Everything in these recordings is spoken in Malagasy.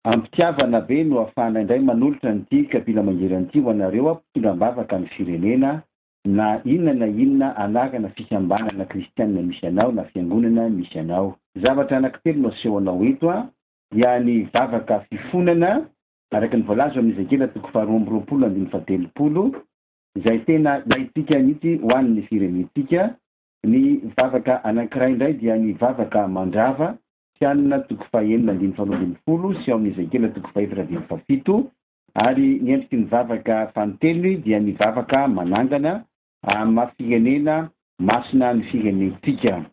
Am-pitiavana be no ahafahana indray manolotra an'ity kapila mangirana ity ho anareo mpitondra am-bavaka ny firenena, na inona na inona anarana fikambanana kristianina misy anao na fiangonana misy anao. Zavatra anankitelo no aseho anao eto, dia ny vavaka fifonana, araka ny voalaza ao amin'ny Ezekiela toko faharoa amby roapolo andininy faha-telopolo, izay tena ilaintsika mihitsy ho an'ny firenentsika. Ny vavaka anankiray indray dia ny vavaka mandrava, Kristianina toko fahenina andininy faharoa ambin'ny folo sy ao amin'ny Ezekiela toko fahefatra andininy fahafito, ary ny endriky ny vavaka fanintelony dia ny vavaka manangana amin'ny maha firenena masina ny firenentsika.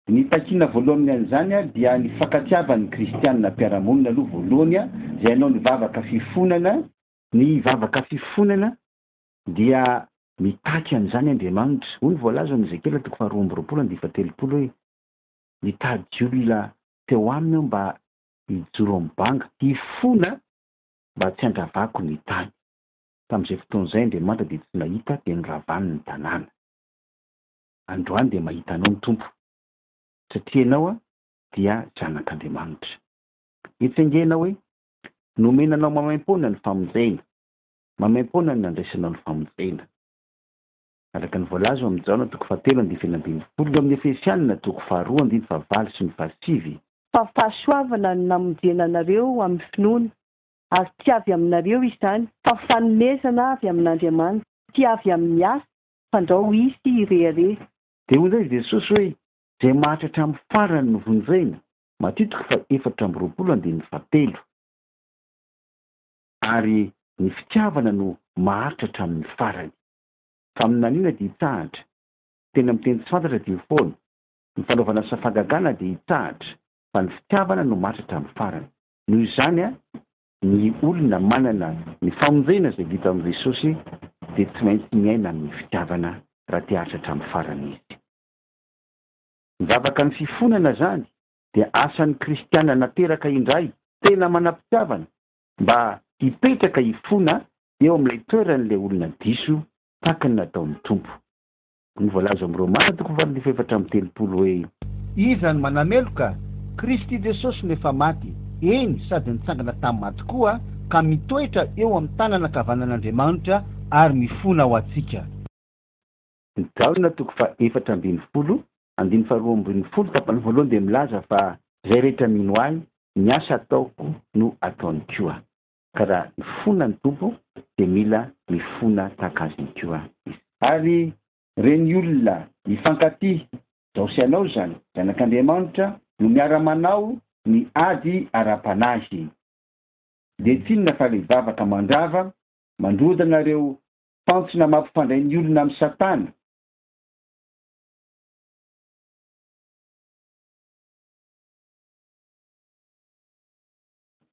Ny takiana voalohany amin'izany dia ny fankatiavan'ny kristianina mpiara-monina aloha voalohany izay hanao ny vavaka fifonana. Ny vavaka fifonana dia mitaky an'izany Andriamanitra. Hoy ny voalaza ao amin'ny Ezekiela toko faharoa amby roapolo andininy fahatelopolo hoe, Nitady olona teo aminy aho mba hijoro amin'ny banga, hifona mba tsy handravako ny tany. Tamin'izay fotoana izay Andriamanitra dia tsy nahita dia noravany ny tanàna. Androany dia mahita anao ny Tompo, satria ianao dia zanak'Andriamanitra. Etsy ange ianao hoe, nomena anao maimaimpoana ny famonjena. Maimaimpoana ny nandraisanao ny famonjena. Araka ny voalaza ao amin'ny Jaona toko fahatelo andininy fahenina ambin'ny folo eo amin'ny Efesianina toko faharoa andininy fahavalo sy ny fahasivy. Fa fahasoavana no namonjena anareo amin'ny finoana, ary tsy avy aminareo izany, fa fanomezana avy amin'Andriamanitra, tsy avy amin'ny asa, fandrao hisy hirehareha. Dia hoy indray Jesosy hoe, Izay maharitra hatramin'ny farany no vonjena, Matio toko faha-24 andininy fahatelo. Ary ny fitiavana no maharitra hatramin'ny farany. Faminaniana dia hitsahatra, teny amin'ny teny tsy fantatra dia ho foana, ny fanaovana asa fahagagana dia hitsahatra, fa ny fitiavana no maharitra hatramin'ny farany. Noho izany, ny olona manana ny famonjena izay vita amin'i Jesosy dia tsy maintsy miaina amin'ny fitiavana raha te haharitra hatramin'ny farany izy. Ny vavaka ny fifonana izany dia asan'ny kristiana nateraka indray, tena manam-pitiavana, mba hipetraka hifona eo amin'ilay toeran'ilay olona diso tahaka ny nataon'ny Tompo. Ny voalaza ao amin'ny Romana toko faharoa faha-34 hoe. Iza no manameloka? Kristy Jesosy no efa maty, eny, sady nitsangana tamin'ny maty koa, ka mitoetra eo amin'ny tanana ankavanan'Andriamanitra ary mifona ho antsika. Ny Jaona toko faha-14, andininy faharoa ambin'ny folo tapany voalohany dia milaza fa izay rehetra mino Ahy, ny asa ataoko no ataony koa. Ka raha mifona ny Tompo dia mila mifona tahaka Azy ihany koa isika. Ary reny olona mifankatia, izao sy ianao izany, zanak'Andriamanitra, no miara-manao ny ady ara-panahy. Dia tsy inona fa ilay vavaka mandrava, mandrodana ireo fantsona mampifandray ny olona amin'i Satana.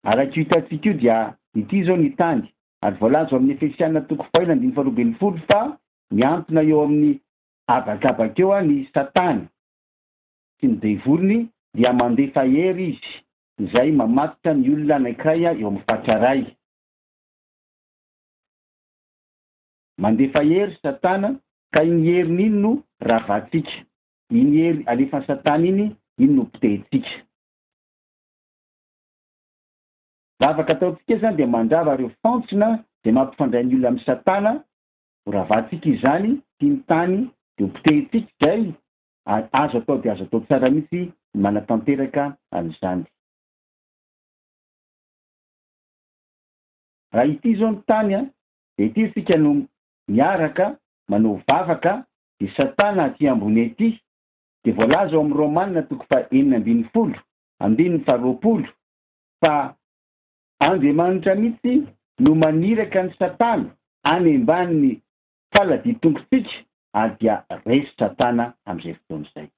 Araka io hitantsika io dia ity izao ny tany, ary voalaza ao amin'ny Efesiana toko fahenina andininy faharoa ambin'ny folo fa mihantona eo amin'ny habakabaka eo ny Satana sy ny devoliny dia mandefa hery izy izay mamatotra ny olona anankiray eo amin'ny faritra iray. Mandefa hery Satana ka iny heriny iny no ravantsika. Iny hery alefan'i Satana iny, iny no potehintsika. Vavaka ataontsika izany dia mandrava ireo fantsona izay mampifandray ny olona amin'i Satana, ho ravantsika izany, ity ny tany, dia ho potehintsika izay, ary azo atao dia azo atao tsara mihitsy ny manatanteraka an'izany. Raha ity izao ny tany an, dia ity isika no miaraka manao vavaka, dia Satana aty ambony aty, dia voalaza ao amin'ny Romana toko faha-16, andininy faha-20, fa Andriamanitra mihitsy no maniraka an'i Satana any ambanin'ny faladian-tongotsika ary dia resy Satana amin'izay fotoana izay.